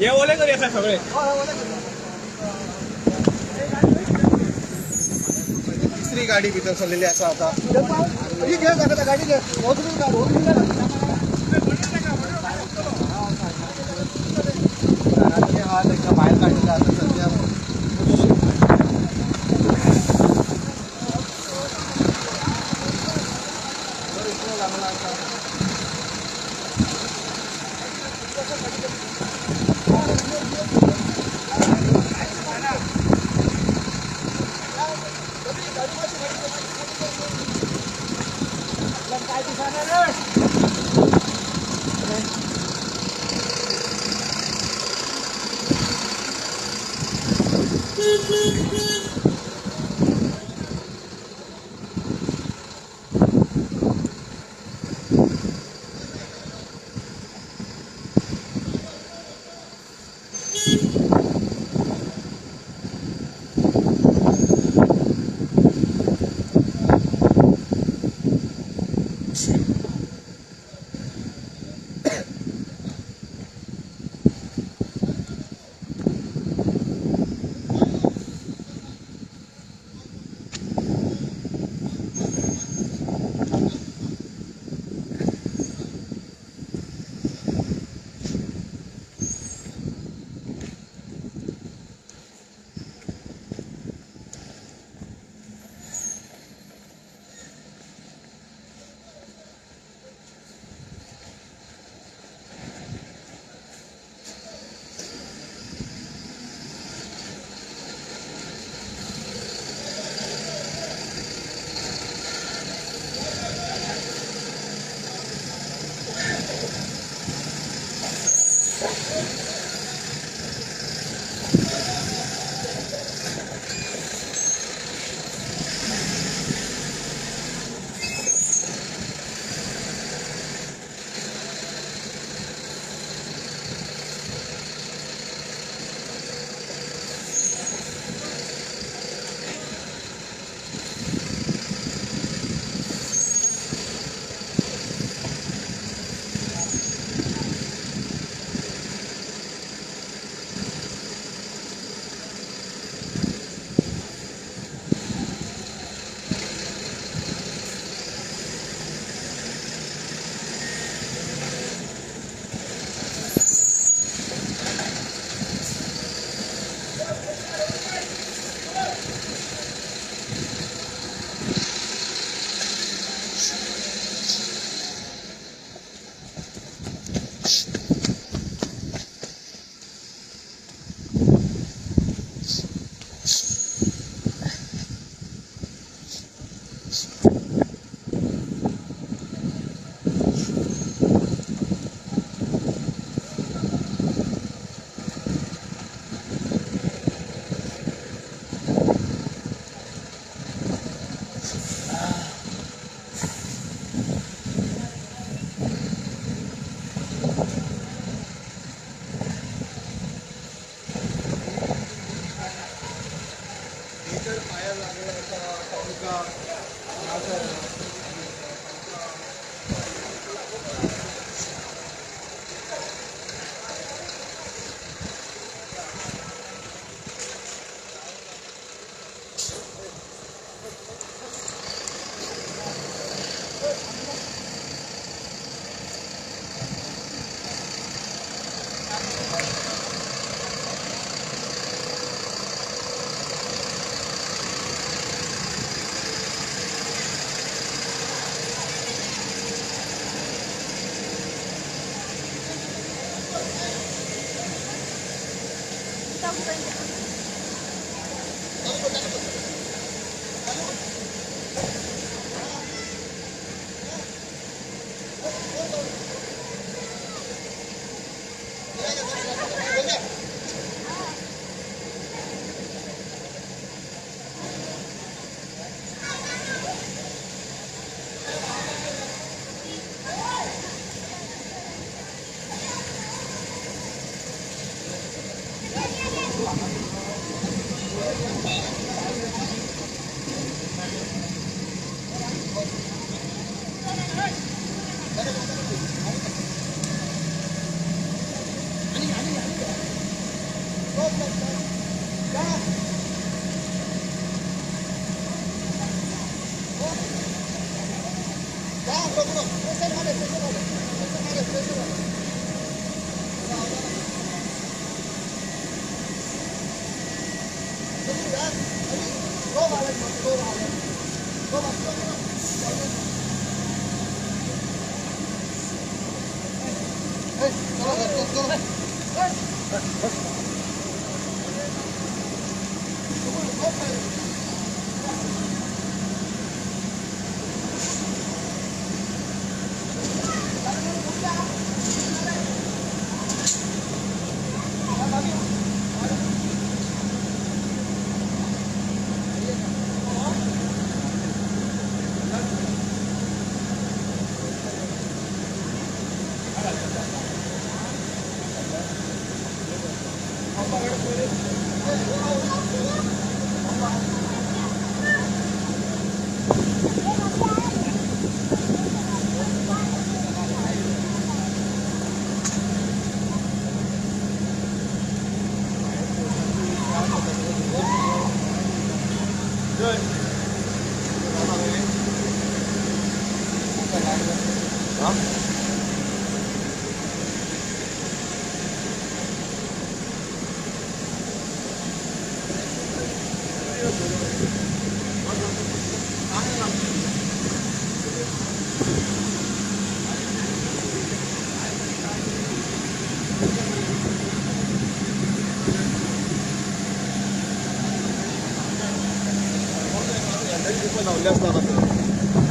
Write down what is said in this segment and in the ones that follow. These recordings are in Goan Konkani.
हे ओले तरी आसा सगळे. तिसरी गाडी भितर सरलेली आसा आता. ही घे दाखयता गाडी घे. घरातले हा तांकां भायर काडलेले आसा सद्या.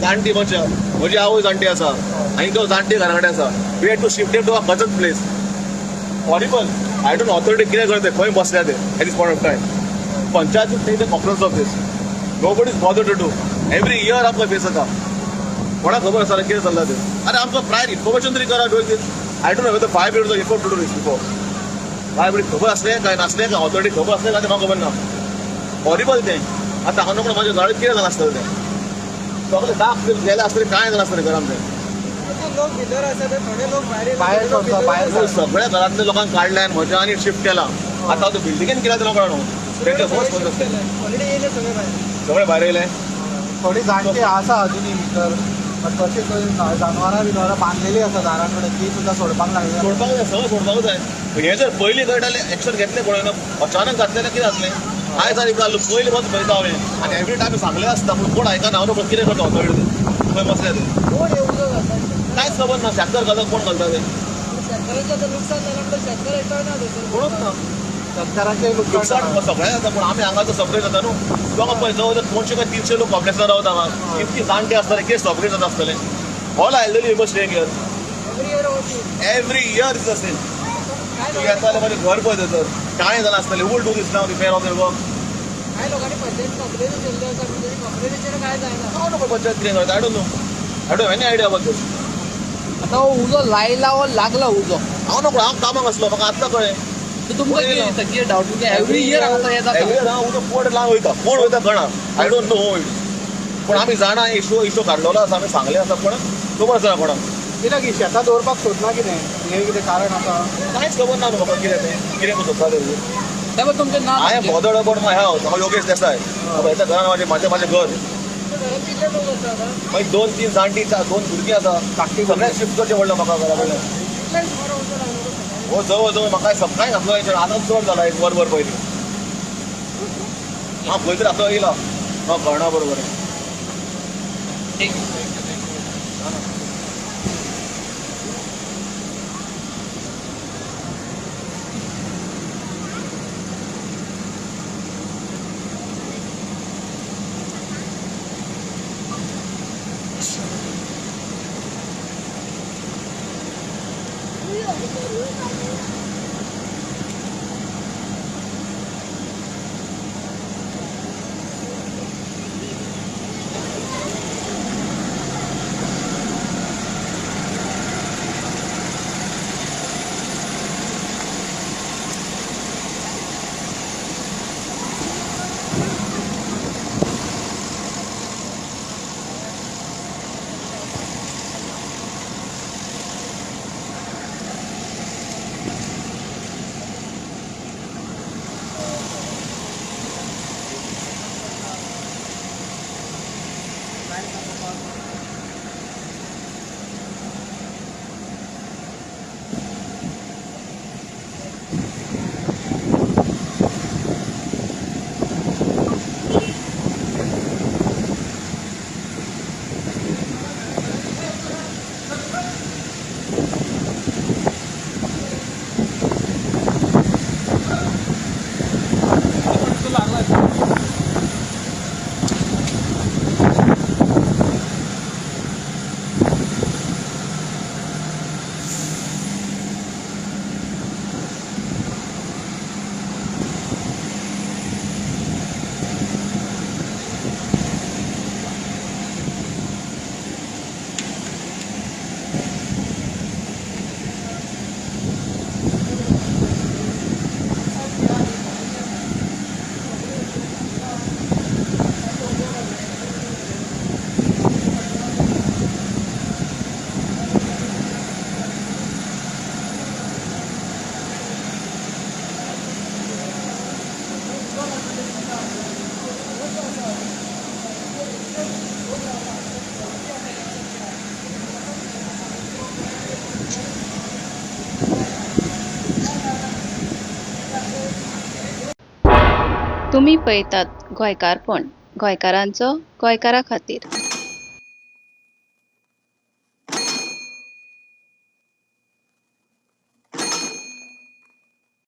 जाणटी मनशां म्हजी आवय जाणटी आसा आनी तो जाणटी घरा कडेन आसा. We had to shift to a cousin place. Horrible. I don't authority कितें करता खंय बसल्या ते at this point of time. Panchayat take the cognizance of this. Nobody is bother to do. Every year आमकां फेस जाता. कोणाक खबर आसा कितें चल्लां तें. आरे आमकां प्रायर इन्फॉर्मेशन तरी करा doing this. I don't know whether fire brigade was inform to do this before. Fire brigade खबर आसलें काय नासलें काय ऑथॉरिटी खबर आसलें काय तें म्हाका खबर ना. हॉरिबल तें. आतां हांगा नको म्हाज्या घरात कितें जालां आसतलें तें. सगळे दाग गेले आसतले कांय जालां आसतलें घरान तें. लोक भितर आसा ते थोडे लोक भायर सगळ्या घरांतल्या लोकांक काडले आनी म्हज्या आनी शिफ्ट केला. आतां तो बिल्डिंगेन केला ते लोकांक न्हू. सगळे भायर येयले. थोडी जाणटी आसा अजुनूय भितर, तशें जानवरां बिनवरां बांदलेली आसा दारां कडेन, ती सुद्दां सोडपाक लागली. सोडपाक जाय, सगळें सोडपाक जाय. हें जर पयलीं कळटालें एक्शन घेतलें कोणें अचानक घातलें जाल्यार कितें जातलें. आयज आनी काल पयलीं वच पळयता हांवें आनी एवरी टायम सांगलें आसता पूण कोण आयकना. हांव कितें करता ऑथॉरिटी खंय बसल्या ते कांयच खबर ना. शेतकार घालता कोण घालता ते कोणूच ना. शेतकारांचें लुकसाण सगळें जाता पूण आमी हांगा सपरेट जाता न्हू. लोकांक पळय जवळ जवळ 200 काय 300 लोक कॉम्प्लेक्सान रावता हांगा. इतकी जाणटे आसतले कितें सपरेट जाता आसतलें. All elderly people staying here. Every year is the same. तूं येता म्हजें घर पळय थंयसर कांय जालां आसतलें. Who will do this now repair of their work. कांय लोकांनी पंचायत कंप्लेन केल्ली आसा पूण तेजी कंप्लेनीचेर कांय जायना. हांव न्हू पंचायत कितें करता. I don't know. I don't have any idea about this. आतां हो उजो लायला हो लागला उजो. हांव नको, हांव कामाक आसलो म्हाका आतां कळ्ळें. तुमकां कितें दिसता कितें डावट तुमकां? एवरी इयर आतां हें जाता. एवरी इयर हांव उजो कोण लावन वयता, कोण वयता कळना. I don't know. पूण आमी जाणा इशू इशू काडलेलो आसा, आमी सांगलें आसा पूण खबर आसा कोणाक. कित्याक की शेतां दवरपाक सोदना कितें हें कितें कारण आसा कांयच खबर ना म्हाका कितें तें कितें सोदता तें. तें तुमचें नांव. I am bothered about my house. हांव योगेश देसाय. हेच्या घरान म्हाजें म्हाजें म्हाजें घर. मागीर 2 3 जाणटी 2 भुरगीं आसा. सगळें शिफ्ट करचें पडलें म्हाका घरा कडल्यान. हो जवळ जवळ म्हाका सकाळीं घातलो आतां चड जाला एक वर वर पयलीं. हांव खंय तरी आतां येयला म्हाका कळना बरोबर. ठीक. तुमी पळयतात गोंयकारपण, गोंयकारांचो गोंयकारा खातीर.